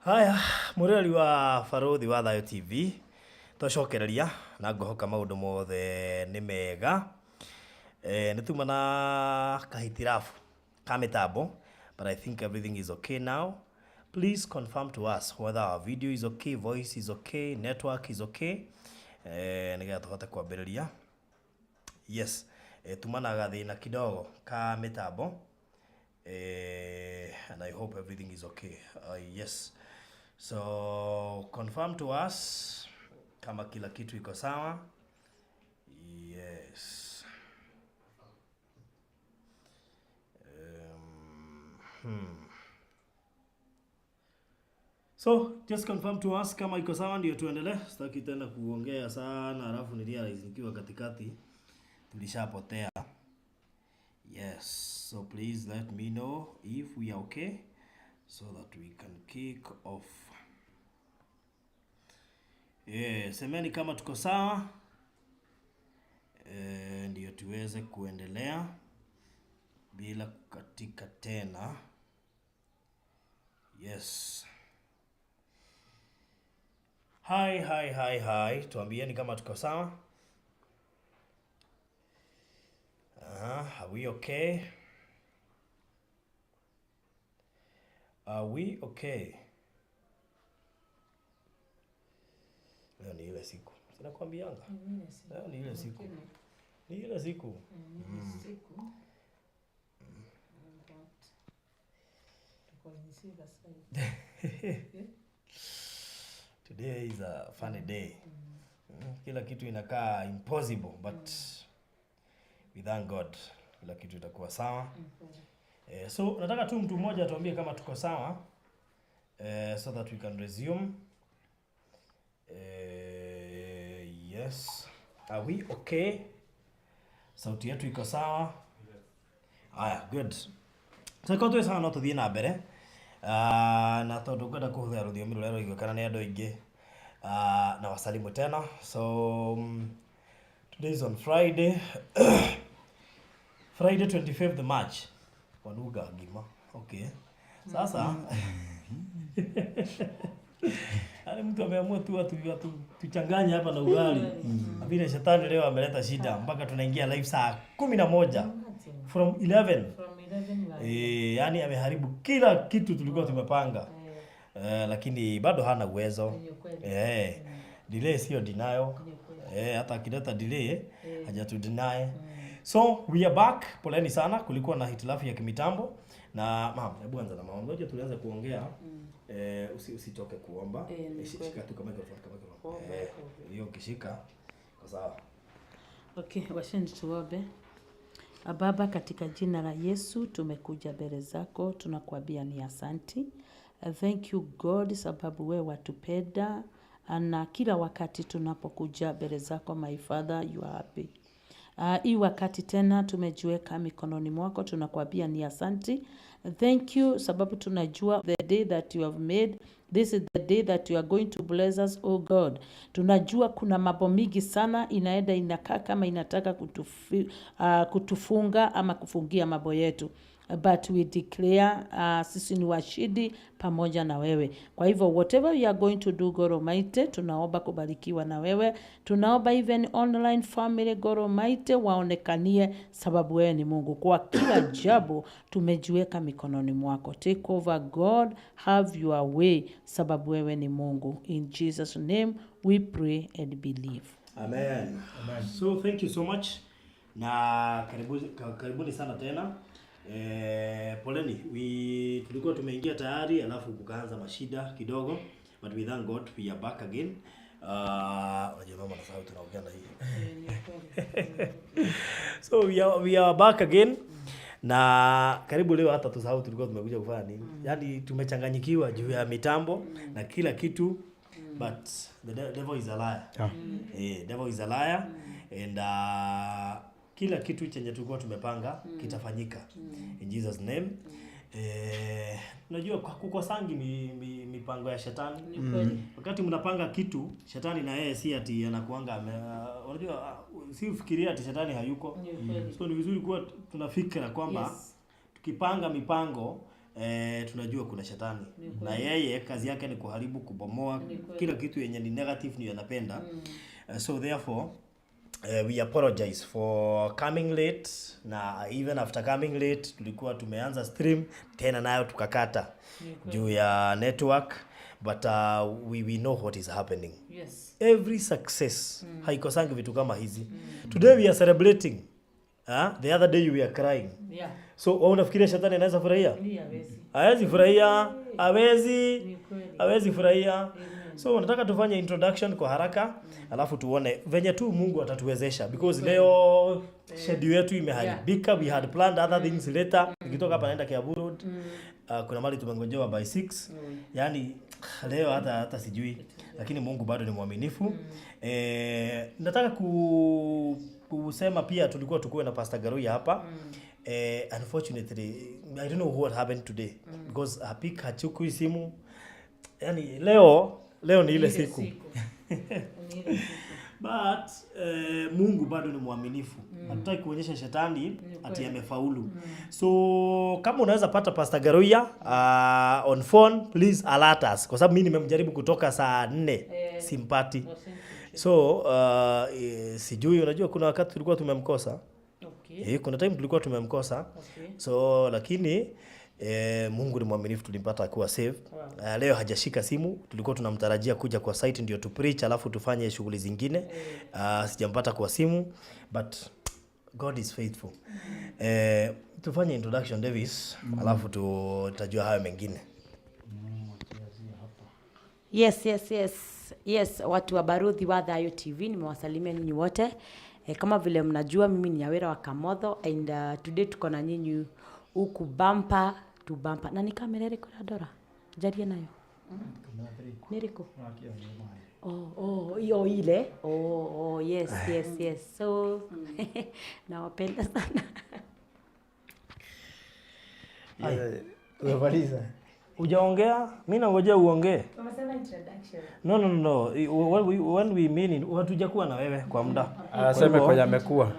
Haya, mwĩroreri wa Barũthi wa Thayũ TV, twacokereria na ngũhoka maũndũ mothe nĩ mega. Nĩ tuma na kahitirabu ka mĩtambo, but I think everything is okay now. Please confirm to us whether our video is okay, voice is okay, network is okay, nĩgetha tũhote kwambĩrĩria. Yes, tuma na gathĩna kidogo ka mĩtambo. And I hope everything is okay. Yes. So confirm to us kama kila kitu iko sawa. Yes. So just confirm to us kama iko sawa ndio tuendelee. Sitaki tena kuongea sana alafu ni realize nikiwa katikati tulishapotea. Yes, so please let me know if we are okay so that we can kick off. Yeah, semeni kama tuko sawa, ndio tuweze kuendelea bila kukatika tena. Yes. Hi, hi, hi, hi. Tuambieni kama tuko sawa. Are we okay? Are we okay? Leo ni ile siku. Sinakwambianga. Leo ni ile siku. Ni ile siku. Today is a funny day. Kila kitu inakaa impossible, but we thank God. Kila kitu itakuwa sawa. So nataka tu mtu mmoja atuambie kama tuko sawa, so that we can resume. Yes. Are we okay? Sauti yetu iko sawa? Aya, good. So iko twĩ sawa no tũthiĩ na mbere. Na tondũ ngwenda kũhũthĩra rũthiomi rũrĩa rũiguĩkana nĩ andũ aingĩ, na wasalimu tena. So today is on Friday. Friday 25th March. Wanuga ngima. Okay. Sasa yaani mtu ameamua tu tuchanganye hapa na ugali. Vile shetani leo ameleta shida mpaka tunaingia live saa 11 from 11. From 11. Yani ameharibu kila kitu tulikuwa tumepanga. Lakini bado hana uwezo. Delay sio denial. Hata akileta delay hajatu deny. So we are back. Poleni sana, kulikuwa na hitilafu ya kimitambo. Na ma'am, hebu anza na maombi. Ngoja tuanze kuongea. Usitoke kuomba. Shika tu kama microphone, kama microphone. Hiyo ukishika kwa sawa. Okay, washeni tuombe. Baba, katika jina la Yesu tumekuja mbele zako, tunakuambia ni asanti. Thank you God, sababu wewe watupenda na kila wakati tunapokuja mbele zako, my Father, you are happy. Hii wakati tena tumejiweka mikononi mwako, tunakuambia ni asanti. Thank you, sababu tunajua the day that you have made, this is the day that you are going to bless us, oh God. Tunajua kuna mambo mingi sana inaenda inakaa kama inataka kutufunga ama kufungia mambo yetu. But we declare sisi ni washindi pamoja na wewe. Kwa hivyo whatever we are going to do, God Almighty, tunaomba kubarikiwa na wewe. Tunaomba even online family, God Almighty, waonekanie sababu wewe ni Mungu. Kwa kila jambo tumejiweka mikononi mwako. Take over God, have your way, sababu wewe ni Mungu. In Jesus name we pray and believe. Amen. Amen. So thank you so much. Na karibuni sana tena. Poleni, tulikuwa tumeingia tayari alafu kukaanza mashida kidogo, but we thank God we are back again. Unajua mama nasahau tunaongea na hii. So we are back again. Na karibu leo hata tusahau tulikuwa tumekuja kufanya nini. Yaani tumechanganyikiwa juu ya mitambo na kila kitu, but the devil is a liar. Yeah. Devil is a liar. And kila kitu chenye tulikuwa tumepanga kitafanyika. In Jesus name. Unajua kukosangi mipango ya shetani. Wakati mnapanga kitu, shetani na yeye si ati anakuanga, unajua si ufikiria ati shetani hayuko. So ni vizuri kuwa tunafikira kwamba tukipanga mipango Tunajua kuna shetani na yeye kazi yake ni kuharibu, kubomoa kila kitu yenye ni negative ndio anapenda. So therefore we apologize for coming late, na even after coming late tulikuwa tumeanza stream tena nayo tukakata juu ya network, but we know what is happening. Every success haikosangi vitu kama hizi. Today we are celebrating, the other day we are crying. So wewe unafikiria shetani anaweza furahia? Ni hawezi. Hawezi furahia, hawezi. Ni kweli. Hawezi furahia. So nataka tufanye introduction kwa haraka, alafu tuone venye tu Mungu atatuwezesha, because leo schedule yetu imeharibika. We had planned other things later. Nikitoka hapa naenda Kiambu Road. Kuna mali tumengojewa by 6. Yani leo hata sijui, lakini Mungu bado ni mwaminifu. Nataka kusema pia tulikuwa tukuwe na Pastor Garuya hapa. Unfortunately, I don't know what happened today because hapik hachukui simu. Yani leo ni ile siku. Ni ile siku. But Mungu bado ni mwaminifu. Hatutaki kuonyesha shetani ati amefaulu. So kama unaweza pata Pastor Garuya on phone, please alert us, kwa sababu mimi nimemjaribu kutoka saa 4 simpati. So sijui, unajua kuna wakati tulikuwa tumemkosa. Kuna time tulikuwa tumemkosa. So lakini Mungu ni mwaminifu, tulimpata akiwa safe. Leo hajashika simu, tulikuwa tunamtarajia kuja kwa site ndio tu preach alafu tufanye shughuli zingine. Sijampata kwa simu, but God is faithful. Tufanye introduction, Davis, alafu tutajua hayo mengine. Yes, watu wa Baruthi wa Thayo TV, nimewasalimia nyinyi wote. Kama vile mnajua, mimi ni Nyawira wa Kamotho and today tuko na nyinyi huku bumper to bumper. Na ni kamera ĩrĩkũ ĩrandora? Njarie nayo. Nĩ ĩrĩkũ? Oh, hiyo ile. Oh, yes. So nawapenda sana. Umemaliza? Hujaongea? Mimi nangojea uongee. Umesema introduction. No, no, no, no. When we mean it, hatujakuwa na wewe kwa muda. Anasema kwenye amekuwa.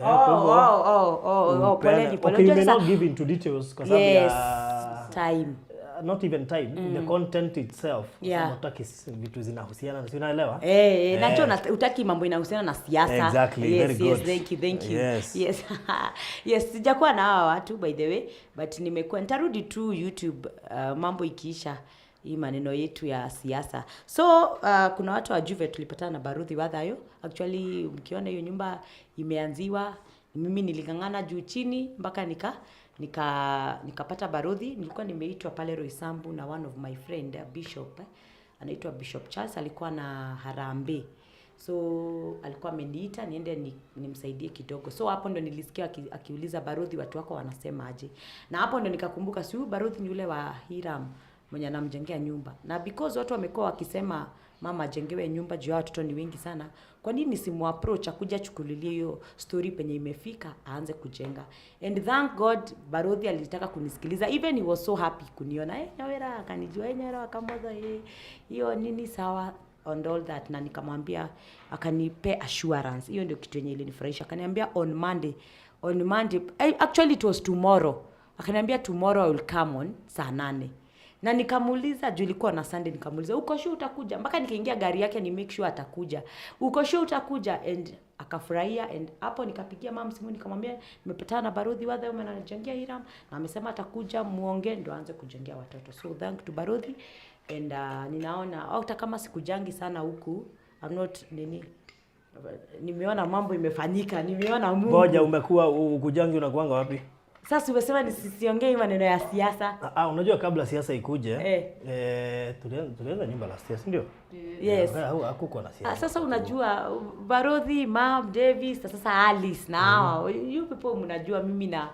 Oh, poleni, poleni. Okay, you may Unajua not give into details kwa sababu Yes, ya time. Not even time, the content itself. Hutaki vitu zinahusiana, si unaelewa? Eh, najua utaki mambo inahusiana na siasa. Exactly, Yes, very yes, good. thank you, thank you. Yes. Yes. Yes, sijakuwa na hawa watu by the way, but nimekuwa nitarudi tu YouTube mambo ikiisha hii maneno yetu ya siasa. So kuna watu wa Juve tulipatana na Baruthi Wathayo. Actually, mkiona hiyo nyumba imeanziwa, mimi niling'ang'ana juu chini mpaka nikapata Baruthi. Nilikuwa nimeitwa pale Roysambu na one of my friend, bishop, anaitwa Bishop Charles, alikuwa na harambee, so alikuwa ameniita niende nimsaidie kidogo. So hapo ndo nilisikia akiuliza Baruthi, watu wako wanasema aje? Na hapo ndo nikakumbuka, si huyu Baruthi ni yule wa Hiram mwenye anamjengea nyumba? Na because watu wamekuwa wakisema mama ajengewe nyumba juu ya watoto ni wengi sana, kwa nini simu approach akuja chukulilie hiyo story penye imefika, aanze kujenga? And thank God Baruthi alitaka kunisikiliza. Even he was so happy kuniona, Nyawira akanijua, Nyawira akamodha, hiyo nini, sawa and all that. Na nikamwambia, akanipe assurance. Hiyo ndio kitu yenye ilinifurahisha. Akaniambia on Monday, actually it was tomorrow, akaniambia tomorrow I will come on saa 8. Na nikamuuliza, juu ilikuwa na Sunday, nikamuuliza, uko sure utakuja? Mpaka nikaingia gari yake ni make sure atakuja. Uko sure utakuja? And akafurahia. And hapo nikapigia mama simu, nikamwambia nimepatana na Baruthi wa Thayo ananijengea Hiram na amesema atakuja muongee ndo aanze kujengea watoto. So thank to Baruthi. And ninaona hata kama sikujangi sana huku, I'm not nini, nimeona mambo imefanyika, nimeona Mungu. Ngoja, umekuwa ukujangi, unakuanga wapi? Sasa umesema nisisiongee maneno ya siasa. Unajua kabla siasa ikuje, tulianza nyumba last year, si ndio? Yes. Hakukuwa na siasa. Sasa unajua Baruthi, Mam Davis, na sasa Alice na hawa, you people mnajua mimi na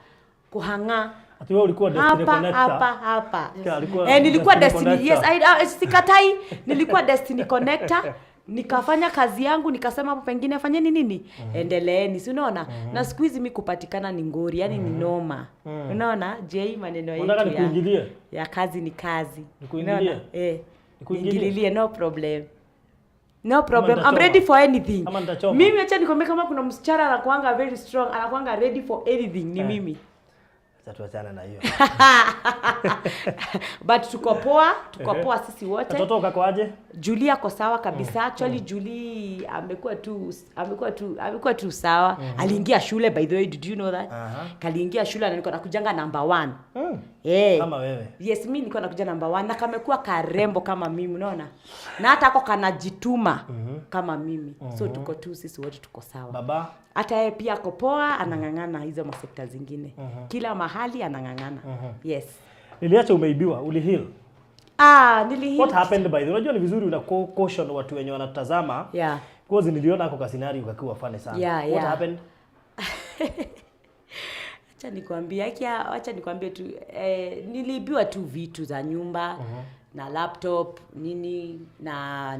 kuhanga Ati wewe ulikuwa destiny hapa connector. hapa hapa. Yeah, alikuwa Nilikuwa destiny destiny, yes, connector. sikatai, nilikuwa destiny connector. Nikafanya kazi yangu, nikasema hapo pengine fanyeni nini, endeleeni, si unaona? Na siku hizi mi kupatikana ni ngori, yani ni noma. Unaona je, hii maneno Unataka yetu nikuingilie? Ya kazi ni kazi. Nikuingilie? Unaona? Eh. Nikuingilie? Niingililie, no problem. No problem. I'm nitachoma. ready for anything. Ama nitachoma. Mimi acha nikwambie, kama kuna msichana anakuanga very strong, anakuanga ready for anything, ni mimi. Acha tuachane na hiyo. But tuko poa, tuko poa sisi wote. Katoto kako aje? Julie ako sawa kabisa. Actually, Julie amekuwa tu sawa. Aliingia shule, by the way, did you know that? Aha. Kaliingia shule na nilikuwa nakujanga number 1. Eh. Kama wewe. Yes, mi nilikuwa nakuja number 1 na kamekuwa karembo kama mimi, unaona? Na hata ako kanajituma kama mimi. So tuko tu sisi wote tuko sawa. Baba. Hata yeye pia ako poa, anang'ang'ana hizo masekta zingine. Kila mahali anang'ang'ana. Yes. Niliacha umeibiwa, uliheal. Ah, niliheal. What happened, by the way? Unajua ni vizuri una caution watu wenye wanatazama. Because niliona ako ka scenario kakiwa funny sana. What happened? Acha nikwambie, acha nikwambie tu, niliibiwa tu vitu za nyumba na laptop nini na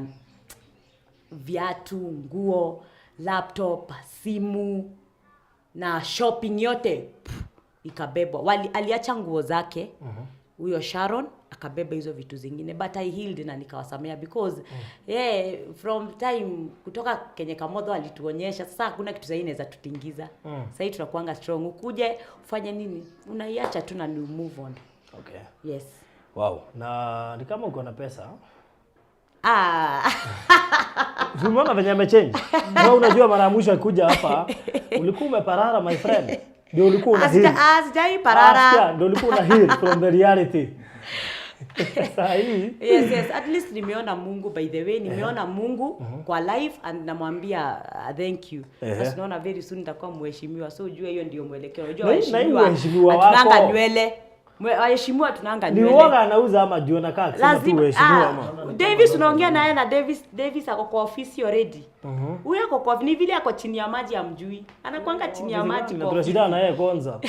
viatu, nguo, laptop, simu na shopping yote, pff, ikabebwa. Aliacha nguo zake huyo Sharon, akabeba hizo vitu zingine, but I healed na nikawasamea because yeah, from time kutoka kenye Kamotho alituonyesha, sasa hakuna kitu sahii inaweza tutingiza. Sahii tunakuanga strong, ukuje ufanye nini, unaiacha tu na ni move on. Yes. Wow. Na ni kama uko na pesa. Ah. Umeona venye amechange? Na unajua mara ya mwisho akikuja hapa ulikuwa umeparara, my friend. Ndio ulikuwa una heal. Ah, sijai parara. Ah, sikia, ndio ulikuwa una heal from the reality. Saa hii Yes, at least nimeona Mungu, by the way, nimeona Mungu kwa life and namwambia thank you. Sasa tunaona very soon nitakuwa mheshimiwa, so ujue hiyo ndio mwelekeo. Unajua Na hii waheshimiwa uheshimiwa hatunanga wako. nywele. Waheshimiwa tunanga Ni nywele. uoga anauza ama juu anakaa akisema tu Lazima uheshimiwa ama? Davis, unaongea naye na Davis, Davis ako kwa ofisi already. Huyo ako kwa, ni vile ako chini ya maji, amjui. Anakuanga chini ya maji Na kwa ofisi. tunashindana na yeye kwanza.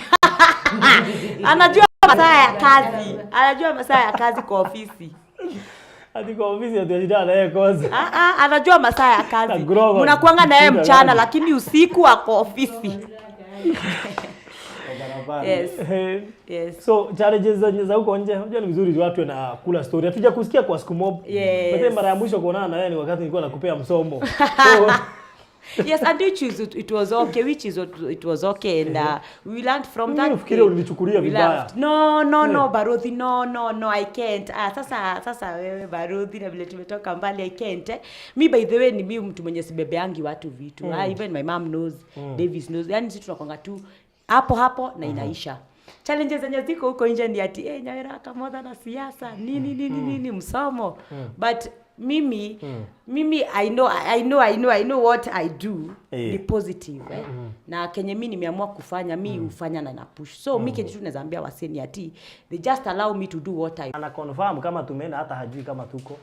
Anajua masaa ya kazi. Anajua masaa ya kazi kwa ofisi. Hadi kwa ofisi tunashindana na yeye kwanza. Ah, ah, anajua masaa ya kazi. Na grogo. Mnakuanga na yeye Shida mchana gani? lakini usiku ako ofisi. Yes. Yes. So challenges zenye za huko nje, unajua ni vizuri watu na kula story. Hatuja kusikia kwa siku mob. Yes. But mara ya mwisho kuonana na wewe ni wakati nilikuwa nakupea msomo. So Yes, and which is it was okay, which is it was okay, and we learned from Mimi that. nafikiria ulinichukulia We vibaya. laughed. No, no, no, Baruthi, no, no, no, I can't. Ah, sasa wewe Baruthi, na vile tumetoka mbali, I can't. Eh. Mi, by the way, ni mi mtu mwenye sibebeangi watu vitu. Ah, even my mom knows, Davis knows. Yani sisi tunakwanga tu hapo hapo na inaisha. Challenges zenye ziko huko nje ni ati Nyawira Kamotho na siasa nini nini nini, msomo, but mimi I know what I do ni positive, eh? Na kenye mi nimeamua kufanya, mi hufanya na napush, so mi kenye tu naweza ambia wasee ni ati they just allow me to do what I Ana confirm kama tumeenda, hata hajui kama tuko.